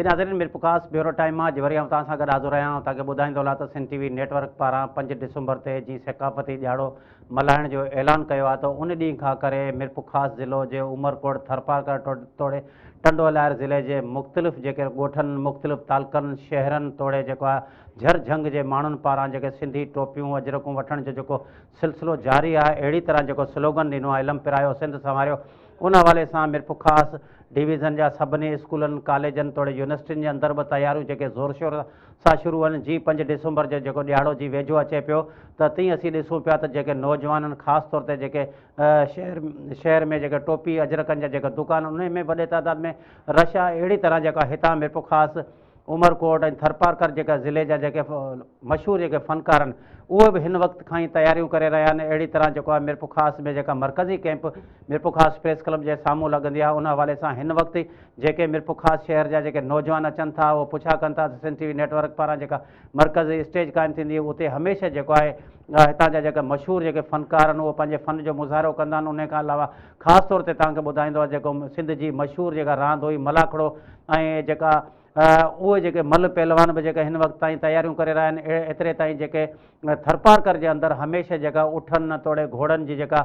ناظرين Mirpurkhas bureau time مان اڄ وري آئون توهان سان گڏ حاضر آهيان آئون توهان کي ٻڌائيندو هلان ته سنڌ ٽي وي نيٽ ورڪ پاران پنج ڊسمبر تي جي ثقافتي ڏهاڙو ملهائڻ جو اعلان ڪيو آهي ته ان ڏينهن کان ڪري ميرپورخاص ضلعو جي عمرڪوٽ ٿرپارڪر توڙي ٽنڊو الهيار ضلعي جي مختلف جيڪي ڳوٺن مختلف تعلقن شهرن توڙي جيڪو آهي جھر جھنگ جي ماڻهن پاران جيڪي سنڌي ٽوپيون اجرڪون وٺڻ جو جيڪو سلسلو جاري آهي اهڙي طرح جيڪو سلوگن ڏنو آهي علم پرايو سنڌ سنواريو ان حوالي سان ميرپورخاص ڊويزن جا سڀني اسڪولن، ڪاليجن توڙي يونيورسٽين جي اندر به تياريون جيڪي زور شور سان شروع آهن جي پنج ڊسمبر جو جيڪو ڏهاڙو جي ويجهو اچي پيو ته تيئن اسين ڏسون پيا ته جيڪي نوجوانن خاص طور تي جيڪي شهر شهر ۾ جيڪي ٽوپي اجرڪن جا جيڪا دڪان انهي ۾ وڏي تعداد ۾ رش آهي اهڙي طرح جيڪا هتان ميرپورخاص عمرڪوٽ ۽ ٿرپارڪر جيڪا ضلعي جا جيڪي مشهور جيڪي فنڪار آهن اهي به هن وقت کان ئي تياريون ڪري رهيا آهن اهڙي طرح جيڪو آهي ميرپورخاص ۾ جيڪا مرڪزي ڪئمپ ميرپورخاص پريس ڪلب جي سامهون لڳندي آهي ان حوالي سان هن وقت جيڪي ميرپورخاص شهر جا جيڪي نوجوان اچن ٿا اهي پڇا ڪن ٿا ته سنڌ ٽي وي نيٽ ورڪ پاران جيڪا مرڪزي اسٽيج قائم ٿيندي اتي هميشه جيڪو آهي هتان جا جيڪي مشهور جيڪي فنڪار آهن اهي پنهنجي فن جو مظاهرو ڪندا آهن ان کان علاوه خاص طور تي توهان کي ٻڌائيندو آهي جيڪو سنڌ جي مشهور جيڪا راند هئي ملاکڙو ۽ جيڪا اهي جيڪي ملهه پهلوان به جيڪي هن وقت تائين تياريون ڪري رهيا آهن ايتري تائين جيڪي ٿرپارڪر جي اندر هميشه جيڪا اٺن توڙي گهوڙن جي جيڪا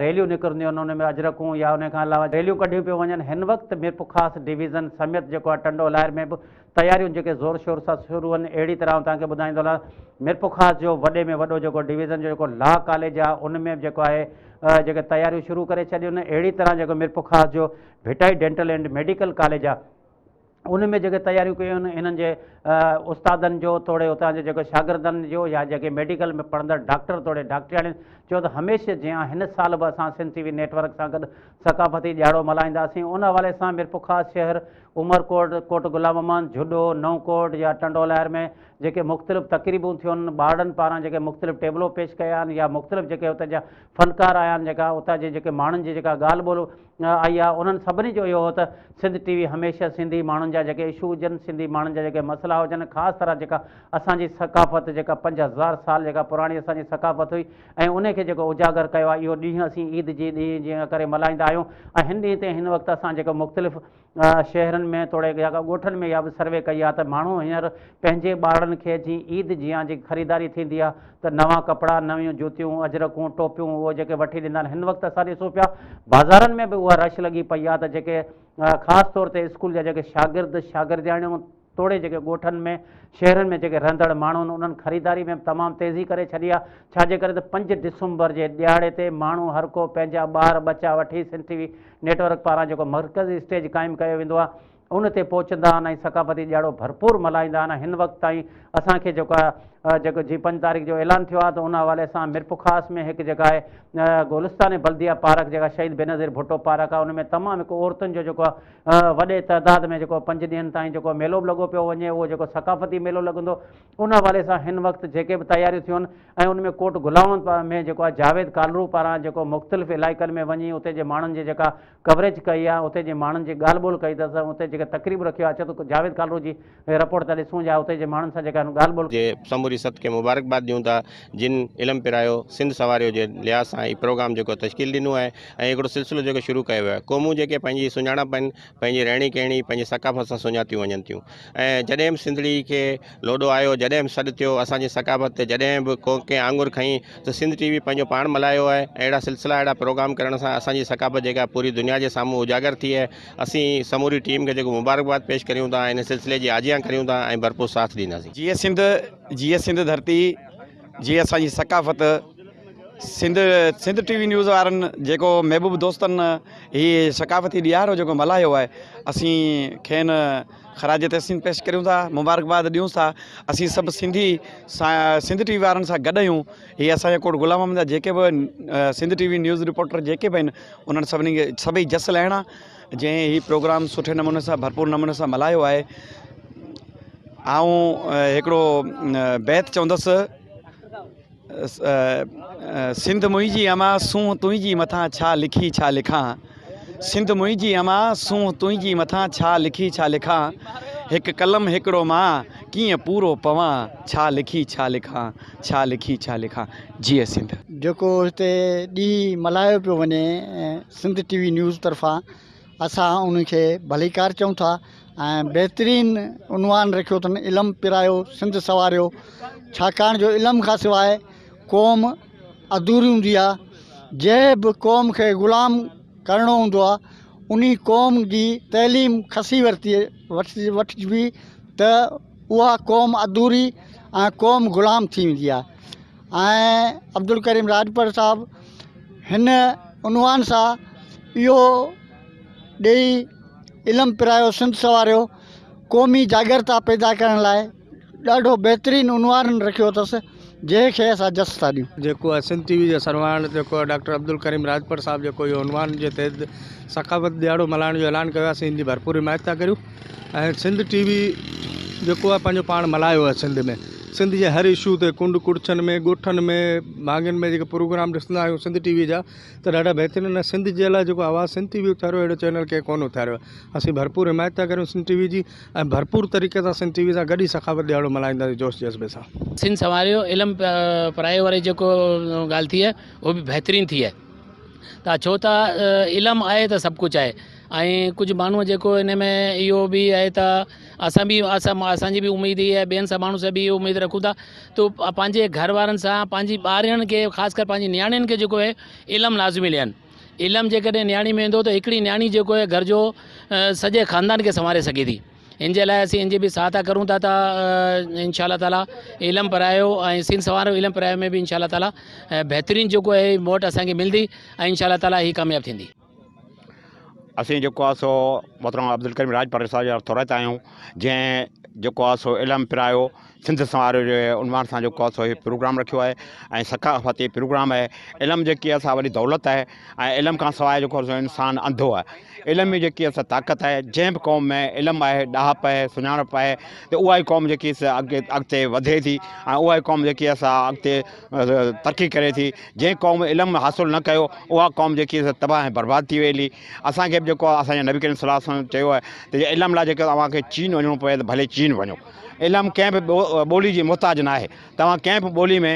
ريليون نڪرنديون آهن ان ۾ اجرڪون يا ان کان علاوه ريليون ڪڍيون پيون وڃن هن وقت ميرپورخاص ڊويزن سميت جيڪو آهي ٽنڊو الهيار ۾ به تياريون جيڪي زور شور سان شروع آهن اهڙي طرح آئون توهان کي ٻڌائيندو هلان ميرپورخاص جو وڏي ۾ وڏو جيڪو ڊويزن جو جيڪو لا ڪاليج آهي ان ۾ به جيڪو آهي جيڪي تياريون شروع ڪري ڇڏيون آهن اهڙي طرح جيڪو ميرپورخاص جو Bhittai dental and medical college آهي ان ۾ جيڪي تياريون ڪيون آهن انهن جي استادن جو توڙي اتان جي جيڪي شاگردن جو يا جيڪي ميڊيڪل ۾ پڙهندڙ ڊاڪٽر توڙي ڊاڪٽرياڻين چيو ته هميشه جيان هن سال به اسان سنڌ ٽي وي نيٽ ورڪ سان گڏ ثقافتي ڏهاڙو ملهائينداسين ان حوالي سان ميرپورخاص شهر عمرڪوٽ، ڪوٽ غلام محمد، جهڏو، نئون ڪوٽ يا ٽنڊو الهيار ۾ جيڪي مختلف تقريبون ٿيون ٻارڙن پاران جيڪي مختلف ٽيبلو پيش ڪيا آهن يا مختلف جيڪي اتي جا فنڪار آيا آهن جيڪا اتان جي جيڪي ماڻهن جي جيڪا ڳالهه ٻولهه آئي آهي انهن سڀني جو اهو هو ته سنڌ ٽي وي هميشه سنڌي ماڻهن جا جيڪي اشو هجن سنڌي ماڻهن جا جيڪي مسئلا هجن خاص طرح جيڪا اسان جي ثقافت جيڪا 5000 سال جيڪا پراڻي اسان جي ثقافت هئي ۽ ان کي جيڪو اجاگر ڪيو آهي اهو ڏينهن اسين عيد جي ڏينهن جي ڪري ملهائيندا آهيون ۽ هن ڏينهن تي هن وقت اسان جيڪو مختلف شهرن ۾ توڙي يا ڳوٺن ۾ اها به سروي ڪئي آهي ته ماڻهو هينئر پنهنجي ٻارڙن کي جي عيد جيان جي خريداري ٿيندي آهي ته نوان ڪپڙا، نيون جوتيون، اجرڪون، ٽوپيون اهو جيڪي وٺي ڏيندا آهن هن وقت اسان ڏسون پيا بازارن ۾ به اها رش لڳي پئي آهي ته جيڪي خاص طور تي اسڪول جا جيڪي شاگرد شاگردياڻيون توڙي جيڪي ڳوٺن ۾ شهرن ۾ جيڪي رهندڙ ماڻهو آهن انهن خريداري ۾ به تمام تيزي ڪري ڇڏي آهي ڇا جي ڪري ته پنج ڊسمبر جي ڏهاڙي تي ماڻهو هر ڪو پنهنجا ٻار ٻچا وٺي سنڌ ٽي وي نيٽ ورڪ پاران جيڪو مرڪزي اسٽيج قائم ڪيو ويندو آهي ان تي پهچندا آهن ۽ ثقافتي ڏهاڙو ڀرپور ملهائيندا آهن هن وقت تائين اسان کي جيڪو آهي جيڪو جي پنج تاريخ جو اعلان ٿيو آهي ته ان حوالي سان ميرپورخاص ۾ هڪ جيڪا آهي گلستان بلديه پارڪ جيڪا شهيد بينظير ڀٽو پارڪ آهي ان ۾ تمام هڪ عورتن جو جيڪو آهي وڏي تعداد ۾ جيڪو پنج ڏينهن تائين جيڪو ميلو به لڳو پيو وڃي اهو جيڪو ثقافتي ميلو لڳندو ان حوالي سان هن وقت جيڪي به تياريون ٿيون آهن ۽ ان ۾ ڪوٽ غلام ۾ جيڪو آهي جاويد ڪالرو پاران جيڪو مختلف علائقن ۾ وڃي اتي جي ماڻهن جي جيڪا ڪوريج ڪئي آهي اتي جي ماڻهن جي ڳالهه ٻولهه ڪئي اٿس اتي جيڪي تقريب رکيو آهي اچو ته جاويد ڪالرو جي رپورٽ ته ڏسون يا اتي جي ماڻهن سان جيڪا ڳالهه ٻولهه جي سموري ست کي مبارڪباد ڏيون ٿا جن علم پرايو سنڌ سنواريو جي لحاظ سان هي پروگرام جيڪو تشڪيل ڏنو آهي ۽ هڪڙو سلسلو جيڪو شروع ڪيو ويو آهي قومون جيڪي پنهنجي سڃاڻپ آهن پنهنجي رهڻي ڪهڻي پنهنجي ثقافت سان سڃاتيون وڃن ٿيون ۽ جڏهن به سنڌڙي کي لوڏو آيو جڏهن به سڏ ٿيو اسانجي ثقافت تي جڏهن به ڪو ڪنهن آڱر کنئي ته سنڌ ٽي وي پنهنجو پاڻ ملهايو آهي اهڙا سلسلا اهڙا پروگرام ڪرڻ سان اسانجي ثقافت جيڪا پوري دنيا جي سامهون اجاگر ٿي آهي اسين سموري ٽيم کي جيڪو مبارڪباد پيش ڪريون ٿا ان سلسلي جي آجيان ڪريون ٿا ۽ ڀرپور ساٿ ڏينداسين. جيئي سنڌ جيئي سنڌ ڌرتي جيئي اسان جي ثقافت سنڌ سنڌ ٽي وي نيوز وارن جيڪو محبوب دوستن هي ثقافتي ڏيهاڙو جيڪو ملهايو آهي اسين کين خراج تحسين پيش ڪريون ٿا مبارڪباد ڏيون ٿا اسين سڀ سنڌي سنڌ ٽي وي وارن سان گڏ آهيون هي اسانجا ڪوٽ غلام محمد جا جيڪي به سنڌ ٽي وي نيوز رپورٽر جيڪي به آهن انهن سڀني کي سڀئي جس لهڻا جنهن هي پروگرام سٺي نموني سان ڀرپور نموني سان ملهايو آهي آئون هڪڙو بيت چوندس سنڌ منهنجي اما سونهن تنهنجي مٿان ڇا لکي ڇا لکان سنڌ منهنجي اما سونهن تنهنجي مٿان ڇا لکي ڇا لکان هڪ قلم هڪڙو مان ڪيئن پورو پوان ڇا لکي ڇا لکان ڇا لکي ڇا لکان جيئي سنڌ. جيڪو هتي ڏينهن ملهايو پيو وڃي سنڌ ٽي وي نيوز طرفان. اسان ان کي ڀليڪار چئون ٿا ۽ بهترين عنوان رکيو اٿن علم پرايو سنڌ سنواريو ڇاڪاڻ جو علم کان سواء قوم اڌوري هوندي آهي جنهن به قوم کي غلام ڪرڻو هوندو آهي انهي قوم جي تعليم کسي ورتي وٺجبي ته اها قوم اڌوري ۽ قوم غلام ٿي ويندي آهي ۽ عبدالڪريم راڄپر صاحب هن عنوان سان اهو ڏيئي علم پرايو سنڌ سنواريو قومي جاڳرتا پيدا ڪرڻ لاء ڏاڍو بهترين عنوان رکيو اٿس جنهن کي اسان جس ٿا ڏيون. جيڪو آهي سنڌ ٽي وي جي سرواڻ جيڪو آهي ڊاڪٽر عبدالڪريم راڄپر صاحب جيڪو اهو عنوان جي تحت ثقافت ڏهاڙو ملهائڻ جو اعلان ڪيو آهي اسين ان جي ڀرپور حمايت ٿا ڪريون ۽ سنڌ ٽي وي جيڪو آهي پنهنجو پاڻ ملهايو آهي سنڌ ۾ سنڌ جي هر اشو تي ڪنڊ ڪڙڇن ۾ ڳوٺن ۾ ڀاڱن ۾ جيڪي پروگرام ڏسندا آهيون سنڌ ٽي وي جا ته ڏاڍا بهترين آهن سنڌ جي لاء جيڪو آواز سنڌ ٽي وي اٿاريو اهڙو چينل ڪنهن ڪونه اٿاريو آهي اسين ڀرپور حمايت ٿا ڪريون سنڌ ٽي وي جي ۽ ڀرپور طريقي سان سنڌ ٽي وي سان گڏ ئي ثقافت ڏهاڙو ملهائينداسين جوش جذبي سان. سنڌ سنواريو علم پرايو واري جيڪو ڳالهه ٿي آهي اهو به بهترين ٿي آهي ته ڇو ته علم آهي ته سڀ ڪجهه آهي ۽ ڪجهه ماڻهو جيڪو ان ۾ اهو به آهي ته اسان به اسان اسان جي به اميد اها آهي ٻين سان ماڻهن سان به اهو اميد رکون ٿا ته پنهنجي گهر وارن سان پنهنجي ٻارڙن کي خاص ڪر پنهنجي نياڻين کي جيڪو آهي علم لازمي ڏين علم جيڪڏهن نياڻي ۾ ايندو ته هڪڙي نياڻي جيڪو آهي گهر جو سڄي خاندان کي سنواري سگهي ٿي ان جي لاء اسين ان جي به سهائتا ڪرون ٿا ته انشاء الله تعالي علم پرايو ۽ سنڌ سنواريو علم پرايو ۾ به انشاء الله تعالي بهترين جيڪو آهي موٽ اسان کي ملندي ۽ انشاء الله تعالي هي ڪامياب ٿيندي. اسين جيڪو آهي سو محترم عبدالڪريم راڄپر صاحب جا ٿورائتا آهيون جنهن جيڪو آهي سو علم پرايو سنڌ سنواريو جي عنوان سان جيڪو آهي سو هي پروگرام رکيو آهي ۽ ثقافتي پروگرام آهي علم جيڪي آهي سا وڏي دولت آهي ۽ علم کان سواء جيڪو آهي سو انسان انڌو آهي علم ئي جيڪي آهي سا طاقت آهي جنهن به قوم ۾ علم آهي ڏاهپ آهي سڃاڻپ آهي ته اها ئي قوم جيڪي سا اڳتي وڌي ٿي ۽ اها ئي قوم جيڪي آهي سا اڳتي ترقي ڪري ٿي جنهن قوم علم حاصل نه ڪيو اها قوم جيڪي سا تباهه ۽ برباد ٿي ويلي اسان کي به جيڪو اسان جي نبي ڪريم صلي الله عليه وسلم چيو آهي ته جي علم لاء جيڪو اوهان کي چين وڃڻو پوي ته ڀلي چين وڃو علم ڪنهن به ٻولي جي محتاج نه آهي توهان ڪنهن به ٻولي ۾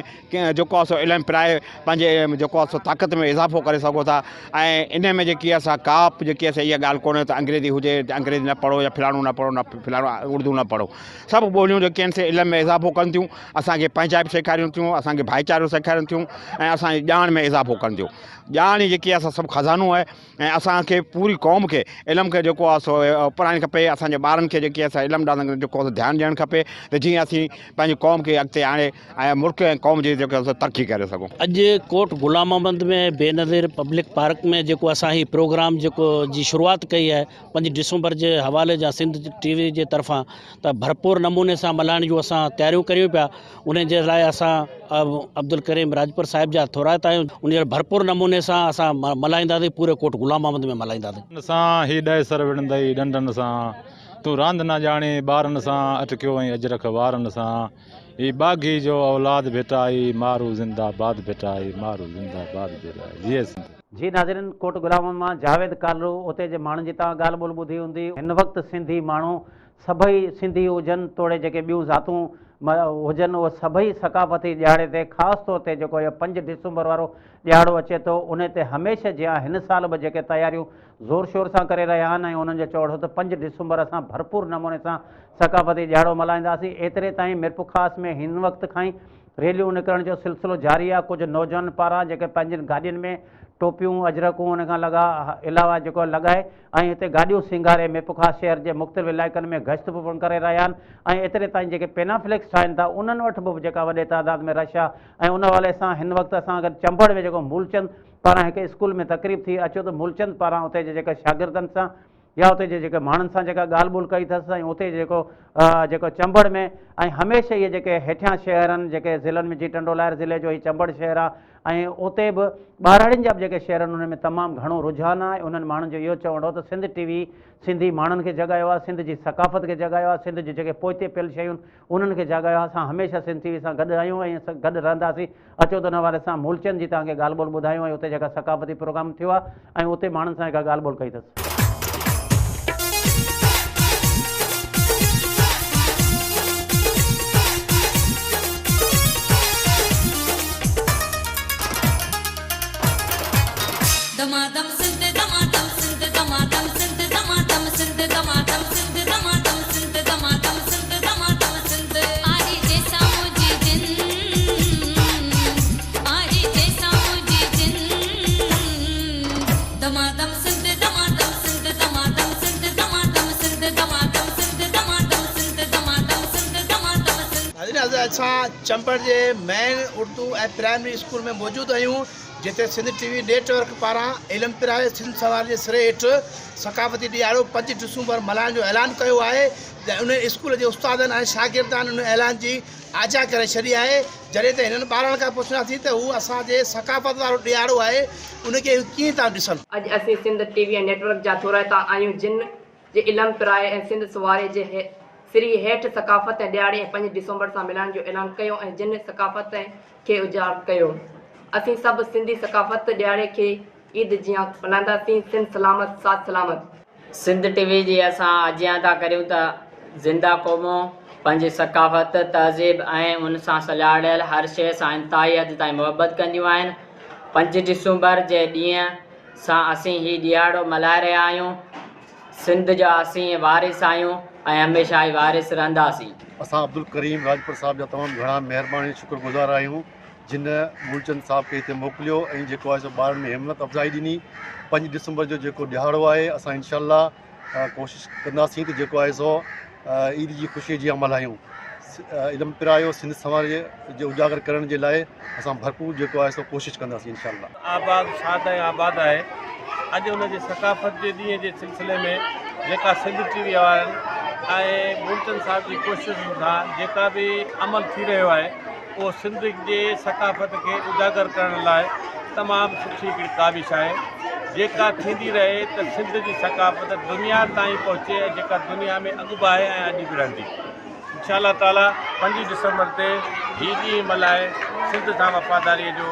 جيڪو آهي سو علم پرائي پنهنجي جيڪو آهي سو طاقت ۾ اضافو ڪري سگهو ٿا ۽ ان ۾ جيڪي آهي سا ڪا به جيڪي آهي سا اها ڳالهه ڪونهي ته انگريزي هجي ته انگريزي نه پڙهو يا فلاڻو نه پڙهو نه فلاڻو اردو نه پڙهو سڀ ٻوليون جيڪي آهن سي علم ۾ اضافو ڪن ٿيون اسان کي پنهنجائپ سيکارين ٿيون اسان کي ڀائيچارو سيکارين ٿيون ۽ اسان جي ڄاڻ ۾ اضافو ڪن ٿيون ڄاڻ ئي جيڪي آهي سا سڀ خزانو آهي ۽ اسان کي پوري قوم کي علم کي جيڪو آهي سو پڙهائڻ کپي اسان جي ٻارن کي جيڪي آهي سا علم ڏانهن جيڪو آهي سو ڌيان ڏيڻ کپي ته جيئن اسين پنهنجي قوم کي اڳتي آڻي ۽ ملڪ ۽ قوم جي جيڪو آهي سو ترقي ڪري سگهون. اڄ ڪوٽ غلام محمد ۾ بينظير پبلڪ پارڪ ۾ جيڪو اسان هي پروگرام جيڪو جي شروعات ڪئي آهي 5 ڊسمبر جي حوالي جا سنڌ ٽي وي جي طرفان ته ڀرپور نموني سان ملهائڻ جون اسان تياريون ڪريون پيا ان جي لاء اسان عبدالڪريم راڄپر صاحب جا ٿورائتا آهيون ان جي ڀرپور نموني سان اسان ملهائينداسين پوري ڪوٽ غلام محمد ۾ ملهائينداسين. سان هي ڏهيسر وڙهندئي ڏنڊن سان، تون راند نه ڄاڻين ٻارن سان، اٽڪيو ۽ اجرڪ وارن سان، هي ٻاگهي جو اولاد ڀٽائي، مارو زنده باد ڀٽائي، مارو زنده باد ڀٽائي، جيئي سنڌ. جي ناظرين ڪوٽ غلام محمد مان جاويد ڪالرو اتي جي ماڻهن جي توهان ڳالهه ٻولهه ٻڌي هوندي هن وقت سنڌي ماڻهو سڀئي سنڌي هجن توڙي جيڪي ٻيون ذاتون هجن اهي سڀئي ثقافتي ڏهاڙي تي خاص طور تي جيڪو اهو 5 ڊسمبر وارو ڏهاڙو اچي ٿو انهي تي هميشه جيان هن سال به جيڪي تياريون زور شور سان ڪري رهيا آهن ۽ انهن جو چوڻ هو ته 5 ڊسمبر اسان ڀرپور نموني سان ثقافتي ڏهاڙو ملهائينداسين ايتري تائين ميرپورخاص ۾ هن وقت کان ئي ريليون نڪرڻ جو سلسلو جاري آهي ڪجهه نوجوانن پاران جيڪي پنهنجين گاڏين ۾ ٽوپيون اجرڪون ان کان لڳا علاوه جيڪو لڳائي ۽ هتي گاڏيون سينگاري ميرپورخاص شهر جي مختلف علائقن ۾ گشت به پڻ ڪري رهيا آهن ۽ ايتري تائين جيڪي پينافليڪس ٺاهين ٿا انهن وٽ به جيڪا وڏي تعداد ۾ رش آهي ۽ ان حوالي سان هن وقت اسان گڏ چمبڙ ۾ جيڪو مولچند پاران هڪ اسڪول ۾ تقريب ٿي اچو ته مولچند پاران اتي جي جيڪا شاگردن سان يا اتي جي جيڪي ماڻهن سان جيڪا ڳالهه ٻولهه ڪئي اٿس ۽ اتي جيڪو جيڪو چمبڙ ۾ ۽ هميشه اهي جيڪي هيٺيان شهر آهن جيڪي ضلعن ۾ جي ٽنڊو لاهر ضلعي جو هي چمبڙ شهر آهي ۽ اتي به ٻهراڙين جا به جيڪي شهر آهن انهن ۾ تمام گهڻو رجحان آهي انهن ماڻهن جو اهو چوڻ هو ته سنڌ ٽي وي سنڌي ماڻهن کي جڳايو آهي سنڌ جي ثقافت کي جڳايو آهي سنڌ جي جيڪي پوئتي پيل شيون انهن کي جاڳايو آهي اسان هميشه سنڌ ٽي وي سان گڏ آهيون ۽ گڏ رهنداسين اچو ته ان حوالي سان مولچند جي توهان کي ڳالهه ٻولهه ٻڌايون ۽ اتي جيڪا ثقافتي پروگرام ٿيو آهي ۽ اتي ماڻهن سان جيڪا ڳالهه ٻولهه ڪئي اٿس. دمادم سنڌ دمادم سنڌ دمادم سنڌ. اسان چمبڙ جي مين اردو ۽ پرائمري اسڪول ۾ موجود آهيون جتي سنڌ ٽي وي نيٽ ورڪ پاران علم پرائي سنڌ سنوار جي سري هيٺ ثقافتي ڏهاڙو پنج ڊسمبر ملهائڻ جو اعلان ڪيو آهي ته ان اسڪول جي استادن ۽ شاگردن ان اعلان جي آجيان ڪري ڇڏي آهي جڏهن ته هنن ٻارڙن کان پڇنداسين ته هو اسان جي ثقافت وارو ڏهاڙو آهي ان کي هو ڪيئن ٿا ڏسن. اڄ اسين سنڌ ٽي وي ۽ نيٽ ورڪ جا ٿورائتا آهيون جن جي علم پرائي ۽ سنڌ سنواري جي سري هيٺ ثقافت ۽ ڏهاڙي ۽ پنج ڊسمبر سان ملائڻ جو اعلان ڪيو ۽ جن ثقافت کي اجاگر ڪيو. اسين سڀ سنڌي ثقافت ڏهاڙي کي عيد جيان ملهائينداسين. سنڌ سلامت ساٿ سلامت. سنڌ ٽي وي جي اسان آجيان ٿا ڪريون ته زنده قومون پنهنجي ثقافت، تهذيب ۽ ان سان سلهاڙيل هر شيء سان انتهائي حد تائين محبت ڪنديون آهن. پنج ڊسمبر جي ڏينهن سان اسين هي ڏهاڙو ملهائي رهيا آهيون. سنڌ جا اسين وارث آهيون ۽ هميشه ئي وارث رهنداسين. اسان عبدالڪريم راڄپر صاحب جا تمام گهڻا مهربان ۽ شڪر گذار آهيون جن مولچند صاحب کي هتي موڪليو ۽ جيڪو آهي سو ٻارن ۾ همت افزائي ڏني پنج ڊسمبر جو جيڪو ڏهاڙو آهي اسان انشاء الله ڪوشش ڪنداسين ته جيڪو آهي سو عيد جي خوشي جيان ملهايون علم پرايو سنڌ سنوار جي اجاگر ڪرڻ جي لاء اسان ڀرپور جيڪو آهي سو ڪوشش ڪنداسين انشاء الله. آباد شاد ۽ آباد آهي اڄ ان جي ثقافت جي ڏينهن جي سلسلي ۾ جيڪا سنڌ ٽي وي وارن ۽ مولچند صاحب جي ڪوششن سان جيڪا به عمل ٿي رهيو آهي اهو سنڌ جي ثقافت کي اجاگر ڪرڻ لاء تمام سٺي هڪڙي ڪاوش آهي جيڪا ٿيندي رهي ته سنڌ جي ثقافت دنيا تائين پهچي ۽ جيڪا دنيا ۾ اڳ به آهي ۽ اڄ به رهندي. انشاء الله تعالي پنجين ڊسمبر تي هي ڏينهن ملهائي سنڌ سان وفاداري جو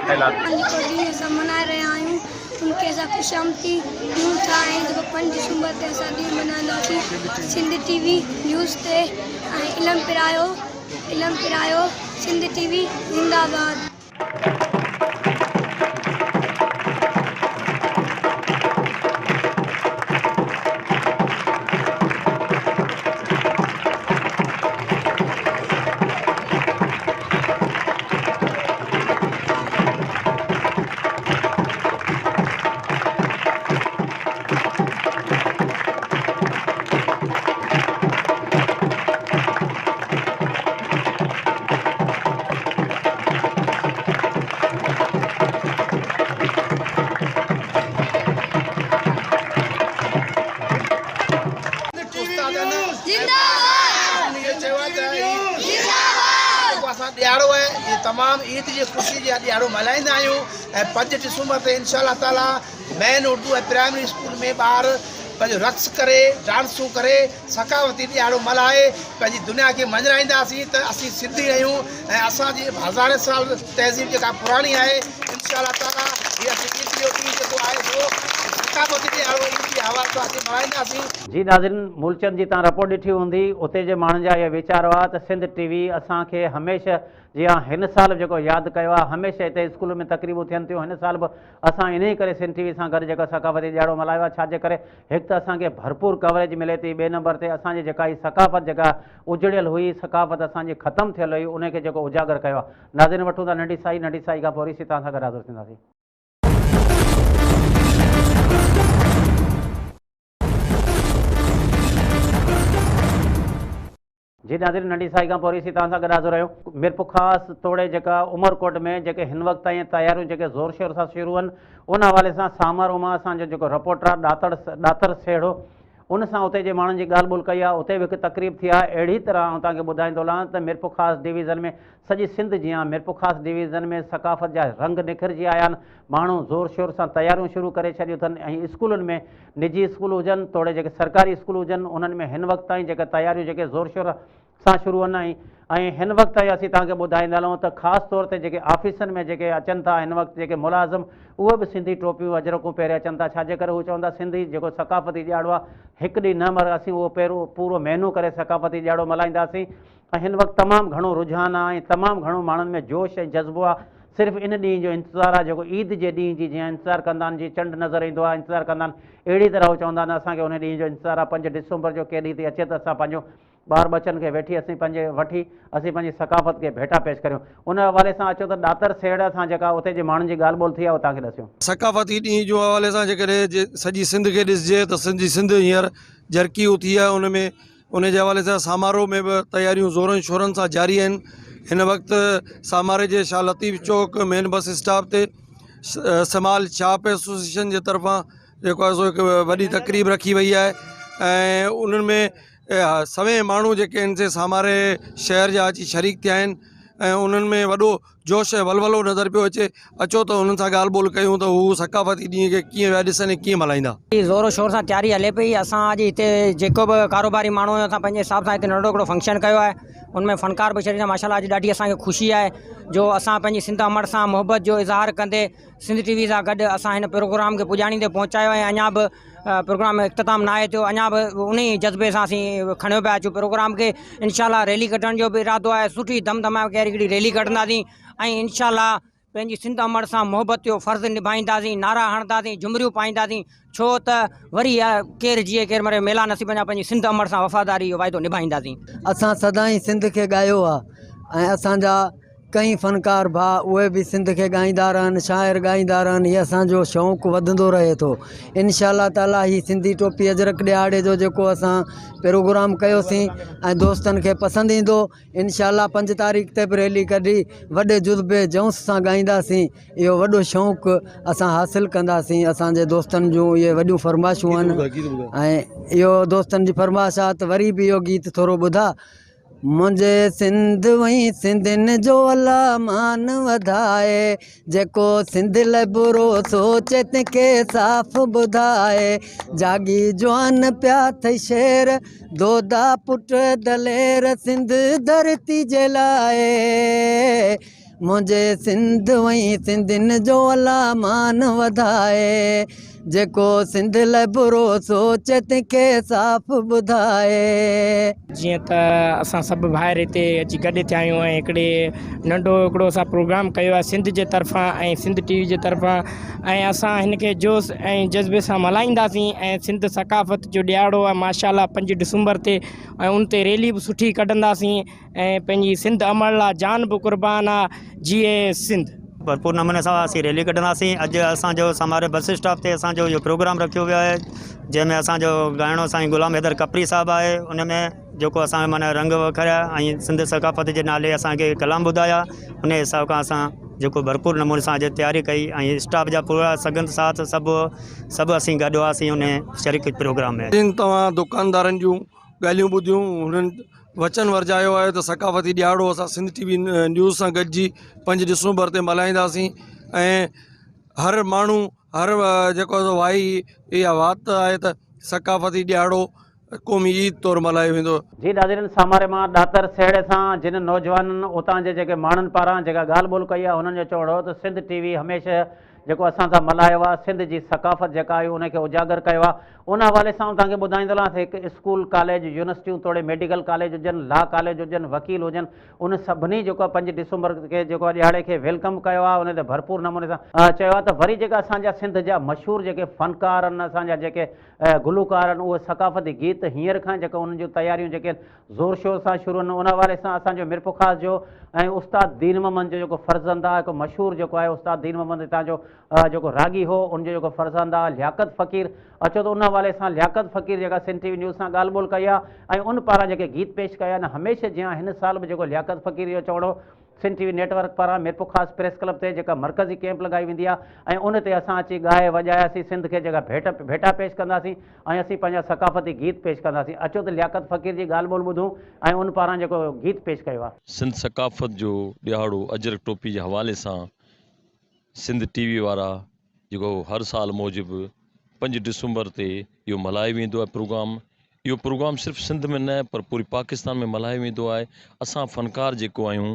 اعلان ڪندو. جيڪو ڏينهن اسان ملهائي رهيا آهيون ان کي اسان خوش آمدي ڏيون ٿا ۽ جيڪو پنج ڊسمبر تي اسان ڏينهن ملهائينداسين سنڌ ٽي وي نيوز تي ۽ علم پرايو علم پرايو سنڌ ٽي وي زنده آباد. استادن اهو چيو آهي ته هي جيڪو اسان ڏهاڙو آهي اهي تمام عيد جي خوشي جي ڏهاڙو ملهائيندا آهيون ۽ پنج ڊسمبر تي انشاء الله تعالي مين اردو ۽ پرائمري اسڪول ۾ ٻار پنهنجو رقص ڪري ڊانسون ڪري ثقافتي ڏهاڙو ملهائي پنهنجي دنيا کي مڃرائينداسين ته اسين سنڌي آهيون ۽ اسان جي هزارين سال تهذيب جيڪا پراڻي آهي انشاء الله تعالي هي اسين عيد جو ڏينهن جيڪو آهي سو ثقافتي ڏهاڙو عيد جي حوالي سان اسين ملهائينداسين. جي ناظرين مولچند جي تان رپورٽ ڏٺي هوندي اتي جي ماڻهن جا اهي ويچار هئا ته سنڌ ٽي وي اسان کي هميشه جيان هن سال به جيڪو ياد ڪيو آهي هميشه هتي اسڪولن ۾ تقريبون ٿين ٿيون هن سال به اسان انهي ڪري سنڌ ٽي وي سان گڏ جيڪو ثقافتي ڏهاڙو ملهايو آهي ڇاجي ڪري هڪ ته اسان کي ڀرپور ڪوريج ملي ٿي ٻئي نمبر تي اسان جي جيڪا هي ثقافت جيڪا اجڙيل هئي ثقافت اسان جي ختم ٿيل هئي انهي کي جيڪو اجاگر ڪيو آهي ناظرين وٺون ٿا ننڍي سائي ننڍي سائي کان پوء وري سي توهان سان گڏ حاضر ٿينداسين. جي ناظرين ننڍي سائي کان پوء وري سي توهان سان گڏ حاضر آهيون. ميرپورخاص توڙي جيڪا عمرڪوٽ ۾ جيڪي هن وقت تائين تياريون جيڪي زور شور سان شروع آهن ان حوالي سان سامر اما اسان جو جيڪو رپورٽر آهي ڏاتڙ ڏاتر سيڙهو ان سان اتي جي ماڻهن جي ڳالهه ٻولهه ڪئي آهي اتي به هڪ تقريب ٿي آهي اهڙي طرح آئون توهان کي ٻڌائيندو هلان ته ميرپورخاص ڊويزن ۾ سڄي سنڌ جيان ميرپورخاص ڊويزن ۾ ثقافت جا رنگ نکرجي آيا آهن ماڻهو زور شور سان تياريون شروع ڪري ڇڏيون اٿن ۽ اسڪولن ۾ نجي اسڪول هجن توڙي جيڪي سرڪاري اسڪول هجن انهن ۾ هن وقت تائين جيڪا تياريون جيڪي زور شور سان شروع آهن ۽ ۽ هن وقت تائين اسين توهان کي ٻڌائيندا هلون ته خاص طور تي جيڪي آفيسن ۾ جيڪي اچن ٿا هن وقت جيڪي ملازم اهي به سنڌي ٽوپيون اجرڪون پهري اچن ٿا ڇاجي ڪري هو چون ٿا سنڌي جيڪو ثقافتي ڏهاڙو آهي هڪ ڏينهن نه مر اسين اهو پهرو پورو مهينو ڪري ثقافتي ڏهاڙو ملهائينداسين ۽ هن وقت تمام گهڻو رجحان آهي ۽ تمام گهڻو ماڻهن ۾ جوش ۽ جذبو آهي صرف ان ڏينهن جو انتظار آهي جيڪو عيد جي ڏينهن جي جيان انتظار ڪندا آهن جيئن چنڊ نظر ايندو آهي انتظار ڪندا آهن اهڙي طرح هو چوندا آهن اسان کي ان ڏينهن جو انتظار آهي پنج ڊسمبر جو ڪيڏي ٿي اچي ته اسان پنهنجو ٻار ٻچن کي ويٺي اسين پنهنجي وٺي اسين پنهنجي ثقافت کي ڀيٽا پيش ڪريون ان حوالي سان اچو ته ڏاتر سيڙهه سان جيڪا اتي جي ماڻهن جي ڳالهه ٻولهه ٿي آهي اهو توهان کي ڏسيون. ثقافتي ڏينهن جو حوالي سان جيڪڏهن سڄي سنڌ کي ڏسجي ته سڄي سنڌ هينئر جرڪي اٿي آهي ان ۾ ان جي حوالي سان سامارو ۾ به تياريون زورن شورن سان جاري آهن. هن وقت ساماري جي شاهه لطيف چوڪ مين بس اسٽاپ تي سمال شاپ ايسوسيئيشن جي طرفان جيڪو آهي سو هڪ وڏي تقريب رکي وئي آهي ۽ انهن ۾ سوين ماڻهو جيڪي آهن سي ساماري شهر جا اچي شريڪ ٿيا آهن ۽ انهن ۾ وڏو جوش ۽ ولولو نظر پيو اچي، اچو ته انهن سان ڳالهه ٻولهه ڪيون ته هو ثقافتي ڏينهن کي ڪيئن ويا ڏسن ۽ ڪيئن ملهائيندا. زور و شور سان تياري هلي پئي، اسان اڄ هتي جيڪو به ڪاروباري ماڻهو آهيون اسان پنهنجي حساب سان هتي ننڍڙو هڪڙو فنڪشن ڪيو آهي ان ۾ فنڪار به شريڪ ٿيا ماشاء الله اڄ ڏاڍي اسان کي خوشي آهي جو اسان پنهنجي سنڌ امڙ سان محبت جو اظهار ڪندي سنڌ ٽي وي سان گڏ اسان هن پروگرام کي پڄاڻي تي پهچايو ۽ اڃا به پروگرام اختتام ناهي ٿيو اڃا به انهي جذبي سان اسين کڻيو پيا اچون پروگرام کي انشاء الله ريلي ڪڍڻ جو به ارادو آهي سٺي ڌم ڌماڪي واري هڪڙي ريلي ڪڍنداسين ۽ انشاء الله پنهنجي سنڌ امڙ سان محبت جو فرض نڀائينداسين نعرا هڻنداسين جهمريون پائينداسين ڇو ته وري ڪير جيئي ڪير مري ميلا نصيبن جا پنهنجي سنڌ امڙ سان وفاداري جو واعدو نڀائينداسين. اسان سدائين سنڌ کي ڳايو آ ۽ اسان جا ڪئين فنڪار ڀاء اهي به سنڌ کي ڳائيندا رهن شاعر ڳائيندا رهن هي اسان جو شوق وڌندو رهي ٿو انشاء الله تعالي هي سنڌي ٽوپي اجرڪ ڏهاڙي جو جيڪو اسان پروگرام ڪيوسين ۽ دوستن کي پسند ايندو انشاء الله 5 تاريخ تي به ريلي ڪڍي وڏي جذبي جوش سان ڳائينداسين اهو وڏو شوق اسان حاصل ڪنداسين اسان جي دوستن جون اهي وڏيون فرمائشون آهن ۽ اهو دوستن جي فرمائش آهي ته وري به اهو گيت ٿورو ٻڌا منهنجي سنڌ وئين سنڌين جو الله مان وڌائي جيڪو سنڌ لئه برو سوچي تنهن کي صاف ٻڌائي جاڳي جوان پيا ٿئي شير دودا پٽ دلير سنڌ ڌرتي جي لاء منهنجي سنڌ وئين سنڌين جو الله مان وڌائي جيڪو سنڌ لئه برو سوچي تنهن کي صاف ٻڌائي. جيئن ته اسان سڀ ڀائر هتي اچي گڏ ٿيا آهيون ۽ هڪڙي ننڍو هڪڙو اسان پروگرام ڪيو آهي سنڌ جي طرفان ۽ سنڌ ٽي وي جي طرفان ۽ اسان هن کي جوش ۽ جذبي سان ملهائينداسين ۽ سنڌ ثقافت جو ڏهاڙو آهي ماشاء الله 5 ڊسمبر تي ۽ ان تي ريلي به سٺي ڪڍنداسين ۽ پنهنجي سنڌ امڙ لا جان به قربان آ جيئي سنڌ. ڀرپور نموني سان اسين ريلي ڪڍنداسين اڄ اسان جو ساماري بس اسٽاپ تي اسان جو اهو پروگرام رکيو ويو آهي جنهن ۾ اسان جو ڳائڻو سائين غلام حيدر ڪپري صاحب آهي ان ۾ جيڪو اسان معنيٰ رنگ وکريا ۽ سنڌ ثقافت جي نالي اسان کي ڪلام ٻڌايا ان حساب کان اسان جيڪو ڀرپور نموني سان اڄ تياري ڪئي ۽ اسٽاف جا پورا سگهند ساٿ سڀ سڀ اسين گڏ هئاسين ان شريڪ پروگرام ۾. توهان دڪاندارن جون ڳالهيون ٻڌيون هنن وچن ورجايو آهي ته ثقافتي ڏهاڙو اسان سنڌ ٽي وي نيوز سان گڏجي 5 ڊسمبر تي ملهائينداسين ۽ هر ماڻهو هر جيڪو وائي اها وات آهي ته ثقافتي ڏهاڙو قومي عيد طور ملهايو ويندو. جي ناظرين ساماري مان ڏاتر سهڙي سان جن نوجوانن اتان جي جيڪي ماڻهن پاران جيڪا ڳالهه ٻولهه ڪئي آهي انهن جو چوڻ هو ته سنڌ ٽي وي هميشه جيڪو اسان سان ملهايو آهي سنڌ جي ثقافت جيڪا آهي ان کي اجاگر ڪيو آهي ان حوالي سان آئون توهان کي ٻڌائيندو هلان ته هڪ اسڪول، ڪاليج، يونيورسٽيون توڙي ميڊيڪل ڪاليج هجن، لا ڪاليج هجن، وڪيل هجن، ان سڀني جيڪو آهي 5 ڊسمبر کي جيڪو آهي ڏهاڙي کي welcome ڪيو آهي ان تي ڀرپور نموني سان چيو آهي ته وري جيڪا اسان جا سنڌ جا مشهور جيڪي فنڪار آهن اسان جا جيڪي گلوڪار آهن اهي ثقافتي گيت هينئر کان جيڪا انهن جون تياريون جيڪي زور شور سان شروع آهن ان حوالي سان اسان جو ميرپورخاص جو ۽ استاد دين محمد جو جيڪو فرزند آهي هڪ مشهور جيڪو آهي استاد دين محمد هتان جو جيڪو راڳي هو ان جو جيڪو فرزند آهي لياقت فقير اچو ته ان حوالي سان لياقت فقير جيڪا سنڌ ٽي وي نيوز سان ڳالهه ٻولهه ڪئي آهي ۽ ان پاران جيڪي گيت پيش ڪيا آهن هميشه جيان هن سال به جيڪو لياقت فقير جو چوڻ هو سنڌ ٽي وي نيٽ ورڪ پاران ميرپورخاص پريس ڪلب تي جيڪا مرڪزي ڪيمپ لڳائي ويندي آهي ۽ ان تي اسان اچي ڳائي وڄائي اسين سنڌ کي جيڪا ڀيٽ ڀيٽا پيش ڪنداسين ۽ اسين پنهنجا ثقافتي گيت پيش ڪنداسين اچو ته لياقت فقير جي ڳالهه ٻولهه ٻڌون ۽ ان پاران جيڪو گيت پيش ڪيو آهي. سنڌ ثقافت جو ڏهاڙو اجرڪ ٽوپي جي حوالي سان سنڌ ٽي وي وارا جيڪو هر سال موجب 5 ڊسمبر تي اهو ملهايو ويندو آهي پروگرام اهو پروگرام صرف سنڌ ۾ نه پر پوري پاڪستان ۾ ملهايو ويندو آهي اسان فنڪار جيڪو آهيون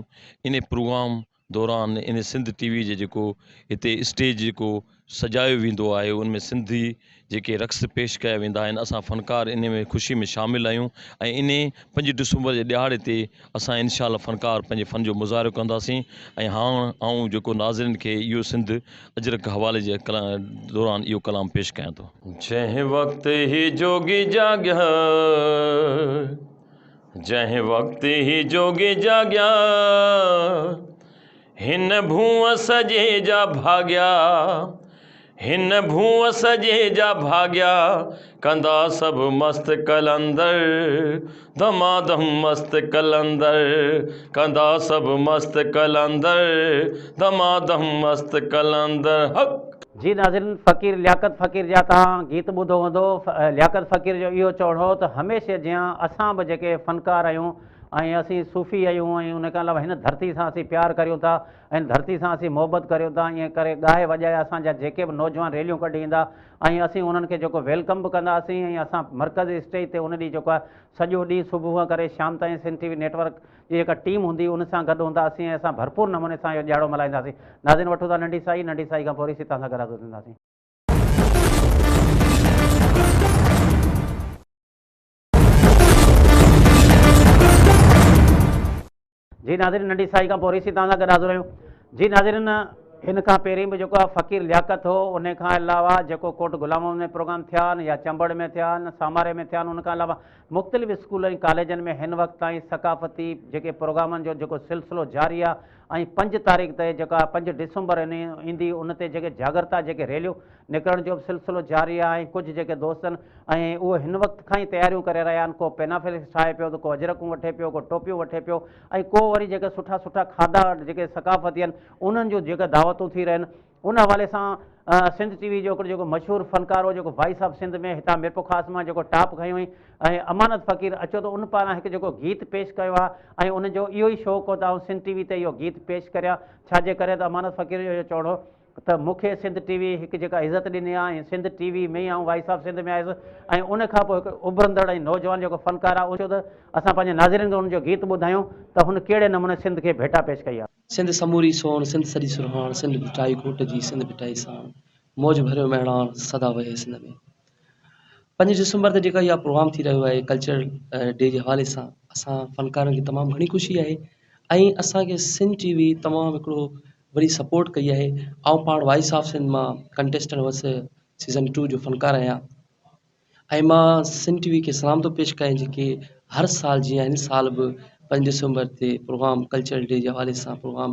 ان پروگرام دوران ان سنڌ ٽي وي جي جيڪو هتي اسٽيج جيڪو سجايو ويندو آهي ان ۾ سنڌي جيڪي رقص پيش ڪيا ويندا آهن اسان فنڪار انهي ۾ خوشي ۾ شامل آهيون ۽ انهي 5 ڊسمبر جي ڏهاڙي تي اسان انشاء الله فنڪار پنهنجي فن جو مظاهرو ڪنداسين ۽ هاڻ آئون جيڪو ناظرين کي اهو سنڌ اجرڪ حوالي جي دوران اهو ڪلام پيش ڪيان ٿو. جنهن وقت هي جوڳي جاڳيا جنهن وقت هي جوڳي جاڳيا هن ڀونء سڄي جا ڀاڳيا. هن ڀونء سڄي جا ڀاڳيا، ڪندا سڀ مست قلندر، دمادم مست قلندر، ڪندا سڀ مست قلندر، دمادم مست قلندر، حق! جي ناظرين فقير لياقت فقير جا توهان گيت ٻڌو هوندو لياقت فقير جو اهو چوڻ هو ته هميشه جيان اسان به جيڪي فنڪار آهيون ۽ اسين صوفي آهيون ۽ ان کان علاوه هن ڌرتي سان اسين پيار ڪريون ٿا ۽ ڌرتي سان اسين محبت ڪريون ٿا ائين ڪري ڳائي وڄائي اسان جا جيڪي به نوجوان ريليون ڪڍي ايندا ۽ اسين انهن کي جيڪو welcome به ڪنداسين ۽ اسان مرڪزي اسٽيج تي ان ڏينهن جيڪو آهي سڄو ڏينهن صبح کان ڪري شام تائين سنڌ ٽي وي نيٽ ورڪ جي جيڪا ٽيم هوندي ان سان گڏ هونداسين ۽ اسان ڀرپور نموني سان اهو ڏيهاڙو ملهائينداسين ناظرين وٺون ٿا ننڍي سائي ننڍي سائي کان پوء وري سي توهان سان گڏ حاضر ٿينداسين. جي ناظرين ننڍي سائي کان پوء وري سي توهان سان گڏ حاضر آهيون جي ناظرين هن کان پهرين به جيڪو آهي فقير لياقت هو ان کان علاوه جيڪو ڪوٽ غلام محمد ۾ پروگرام ٿيا آهن يا چمبڙ ۾ ٿيا آهن ساماري ۾ ٿيا آهن ان کان علاوه مختلف اسڪول ۽ ڪاليجن ۾ هن وقت تائين ثقافتي جيڪي پروگرامن جو جيڪو سلسلو جاري آهي ۽ 5 تاريخ تي جيڪا 5 ڊسمبر ايندي ان تي جيڪي جاڳرتا جيڪي ريليون نڪرڻ جو به سلسلو جاري آهي ۽ ڪجهه جيڪي دوست آهن ۽ اهي هن وقت کان ئي تياريون ڪري رهيا آهن ڪو پينافليڪس ٺاهي پيو ته ڪو اجرڪون وٺي پيو ڪو ٽوپيون وٺي پيو ۽ ڪو وري جيڪي سٺا سٺا کاڌا جيڪي ثقافتي آهن انهن جون جيڪي دعوتون ٿي رهن ان حوالي سان سنڌ ٽي وي جو هڪڙو جيڪو مشهور فنڪار هو جيڪو وائس آف سنڌ ۾ هتان ميرپورخاص مان جيڪو ٽاپ کنيو هئي ۽ امانت فقير اچو ته ان پاران هڪ جيڪو گيت پيش ڪيو آهي ۽ ان جو اهو ئي شوق هو ته آئون سنڌ ٽي وي تي اهو گيت پيش ڪريان ڇا جي ڪري ته امانت فقير جو اهو چوڻ هو ته مون کي سنڌ ٽي وي هڪ جيڪا عزت ڏني آهي ۽ سنڌ ٽي وي ۾ ئي آئون وائس آف سنڌ ۾ آيس ۽ ان کان پوء هڪ اڀرندڙ ۽ نوجوان جيڪو فنڪار آهي اچو ته اسان پنهنجي ناظرين کي ان جو گيت ٻڌايون ته هن ڪهڙي نموني سنڌ کي ڀيٽا پيش ڪئي آهي. سنڌ سموري سون، سنڌ سڄي سرهاڻ، سنڌ ڀٽائي گهوٽ جي، سنڌ ڀٽائي ساڻ، موج ڀريو مهراڻ، سدا وهي سنڌ ۾. پنج ڊسمبر تي جيڪا اها پروگرام ٿي رهيو آهي ڪلچرل ڊي جي حوالي سان اسان فنڪارن کي تمام گهڻي خوشي آهي ۽ اسان کي سنڌ ٽي وي تمام هڪڙو وڏي سپورٽ ڪئي آهي آئون پاڻ وائس آف سنڌ مان ڪنٽيسٽنٽ هئس سيزن ٽو جو فنڪار آهيان ۽ مان سنڌ ٽي وي کي سلام ٿو پيش ڪيان جيڪي هر سال جيئن هن سال به پنج ڊسمبر تي پروگرام ڪلچرل ڊي جي حوالي سان پروگرام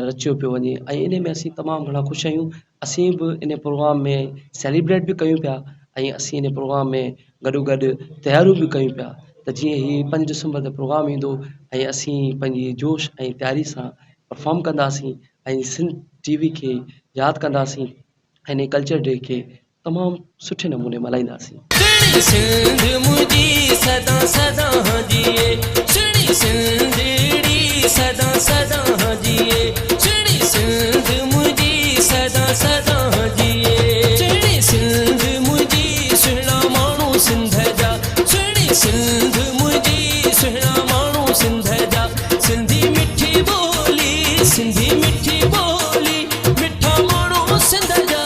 رچيو پيو وڃي ۽ انهي ۾ اسين تمام گهڻا خوش آهيون اسين به انهي پروگرام ۾ سيليبريٽ به ڪيون پيا ۽ اسين انهي پروگرام ۾ گڏو گڏ تياريون به ڪيون پيا ته جيئن هي پنج ڊسمبر تي پروگرام ايندو ۽ اسين پنهنجي جوش ۽ تياري سان پرفارم ڪنداسين ۽ سنڌ ٽي وي کي ياد ڪنداسين ۽ انهي ڪلچر ڊي کي تمام سٺي نموني ملهائينداسين. سهڻي سنڌ منهنجي سدا سدا جيئي سهڻي سنڌڙي سدا سدا جيئي سهڻي سنڌ منهنجي سدا سدا جيئي سهڻي سنڌ منهنجي سهڻا ماڻهو سنڌ جا سهڻي سنڌ منهنجي سهڻا ماڻهو سنڌ جا سنڌي مٺي ٻولي سنڌي مٺي ٻولي مٺا ماڻهو سنڌ جا.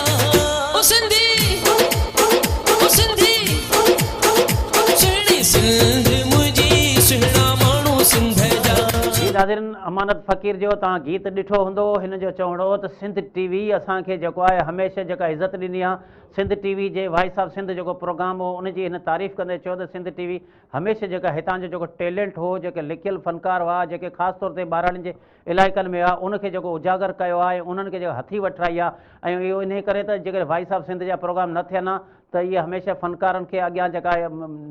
او سنڌي او سنڌي سهڻي سنڌ منهنجي سهڻا ماڻهو سنڌ جا. جي ناظرين امانت فقير جو توهان گيت ڏٺو هوندو هن جو چوڻ هو ته سنڌ ٽي وي اسان کي جيڪو آهي هميشه جيڪا عزت ڏني آهي سنڌ ٽي وي جي وائس آف سنڌ جيڪو پروگرام هو ان جي هن تعريف ڪندي چيو ته سنڌ ٽي وي هميشه جيڪا هتان جو جيڪو ٽيلنٽ هو جيڪي لڪيل فنڪار هئا جيڪي خاص طور تي ٻاراڙين جي علائقن ۾ آهي ان کي جيڪو اجاگر ڪيو آهي ۽ انهن کي جيڪا هٿي وٺرائي آهي ۽ اهو انهي ڪري ته جيڪڏهن وائس آف سنڌ جا پروگرام نه ٿين ها ته اهي هميشه فنڪارن کي اڳيان جيڪا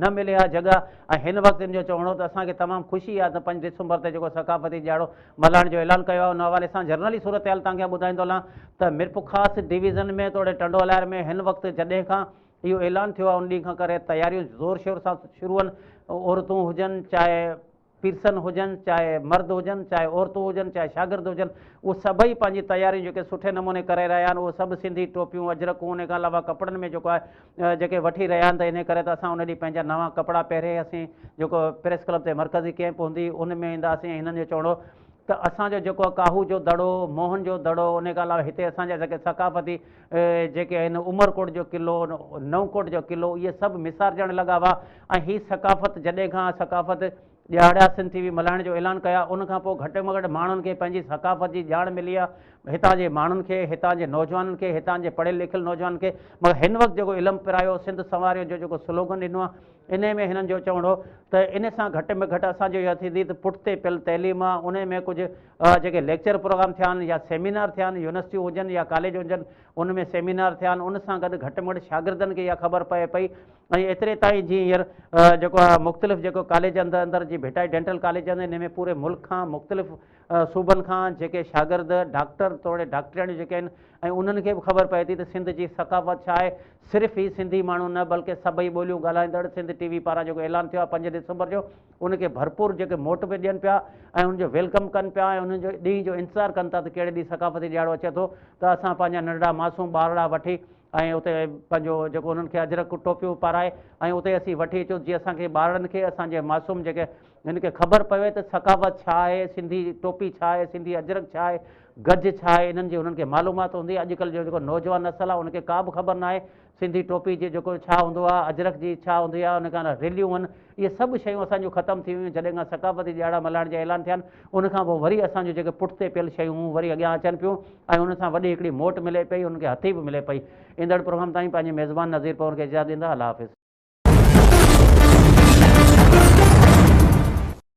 نه ملي ها جڳهه ۽ هن وقت ان جو چوڻ هو ته اسان کي تمام خوشي آهي ته پنج ڊسمبر تي جيڪو ثقافتي ڏهاڙو ملهائڻ جو اعلان ڪيو آهي ان حوالي سان جرنلي صورتحال توهان کي ٻڌائيندو هلان ته ميرپورخاص ڊويزن ۾ توڙي ٽنڊو الهيار ۾ هن وقت جڏهن کان اهو اعلان ٿيو آهي ان ڏينهن کان ڪري تياريون زور شور سان شروع آهن عورتون هجن چاهي پيرسن هجن، چاهي مرد هجن، چاهي عورتون هجن، چاهي شاگرد هجن، اهي سڀئي پنهنجي تياريون جيڪي سٺي نموني ڪري رهيا آهن، اهي سڀ سنڌي ٽوپيون، اجرڪون ان کان علاوه ڪپڙن ۾ جيڪو آهي جيڪي وٺي رهيا آهن ته انهي ڪري ته اسان ان ڏينهن پنهنجا نوان ڪپڙا پهري اسين جيڪو پريس ڪلب تي مرڪزي ڪئمپ هوندي ان ۾ اينداسين ۽ هنن جو چوڻ هو ته اسان جو جيڪو ڪاهو جو دڙو، موهن جو دڙو، ان کان علاوه هتي اسان جا جيڪي ثقافتي جيڪي آهن عمرڪوٽ جو قلعو، نئون ڪوٽ جو قلعو اهي سڀ ميسارجڻ لڳا هئا ۽ هي ثقافت جڏهن کان ثقافت ڏهاڙا سنڌ ٽي وي ملهائڻ جو اعلان ڪيا ان کان پوء گهٽ ۾ گهٽ ماڻهن کي پنهنجي ثقافت جي ڄاڻ ملي آهي. هتان جي ماڻهن کي، هتان جي نوجوانن کي، هتان جي پڙهيل لکيل نوجوانن کي، مگر هن وقت جيڪو علم پرايو سنڌ سنواريو جو جيڪو سلوگن ڏنو آهي، انهي ۾ هنن جو چوڻ هو ته ان سان گهٽ ۾ گهٽ اسان جو اها ٿيندي ته پٺتي پيل تعليم آهي، انهي ۾ ڪجهه جيڪي ليڪچر پروگرام ٿيا آهن يا سيمينار ٿيا آهن، يونيورسٽيون هجن يا ڪاليج هجن، ان ۾ سيمينار ٿيا آهن، ان سان گڏ گهٽ ۾ گهٽ شاگردن کي اها خبر پئي پئي ۽ ايتري تائين جيئن هينئر جيڪو آهي مختلف جيڪو ڪاليج اندر اندر جي ڀٽائي ڊينٽل ڪاليج آهن انهي ۾ پوري ملڪ کان مختلف صوبن کان جيڪي شاگرد ڊاڪٽر توڙي ڊاڪٽرياڻيون جيڪي آهن ۽ انهن کي به خبر پئي ٿي ته سنڌ جي ثقافت ڇا آهي صرف هي سنڌي ماڻهو نه بلڪه سڀئي ٻوليون ڳالهائيندڙ سنڌ ٽي وي پاران جيڪو اعلان ٿيو آهي پنج ڊسمبر جو ان کي ڀرپور جيڪي موٽ به ڏين پيا ۽ ان جو welcome ڪن پيا ۽ انهن جو ڏينهن جو انتظار ڪن ٿا ته ڪهڙي ڏينهن ثقافتي ڏيهاڙو اچي ٿو ته اسان پنهنجا ننڍڙا معصوم ٻارڙا وٺي ۽ اتي پنهنجو جيڪو انهن کي اجرڪ ٽوپيون پارائي ۽ اتي اسين وٺي اچون جيئن اسان کي ٻارڙن کي اسان جي معصوم جيڪي هن کي خبر پوي ته ثقافت ڇا آهي، سنڌي ٽوپي ڇا آهي، سنڌي اجرڪ ڇا آهي، گج ڇا آهي، انهن جي انهن کي معلومات هوندي، اڄڪلهه جو جيڪو نوجوان نسل آهي ان کي ڪا به خبر ناهي سنڌي ٽوپي جي جيڪو ڇا هوندو آهي، اجرڪ جي ڇا هوندي آهي، ان کان ريليون هن، اهي سڀ شيون اسان جون ختم ٿي ويون، جڏهن کان ثقافتي ڏهاڙا ملهائڻ جا اعلان ٿيا آهن، ان کان پوء وري اسان جون جيڪي پٺتي پيل شيون هيون وري اڳيان اچن پيون ۽ ان سان وڏي هڪڙي موٽ ملي پئي، انهن کي هٿي به ملي پئي. ايندڙ پروگرام تائين پنهنجي ميزبان نذير پنهور کي اجازت ڏيندا، الله حافظ.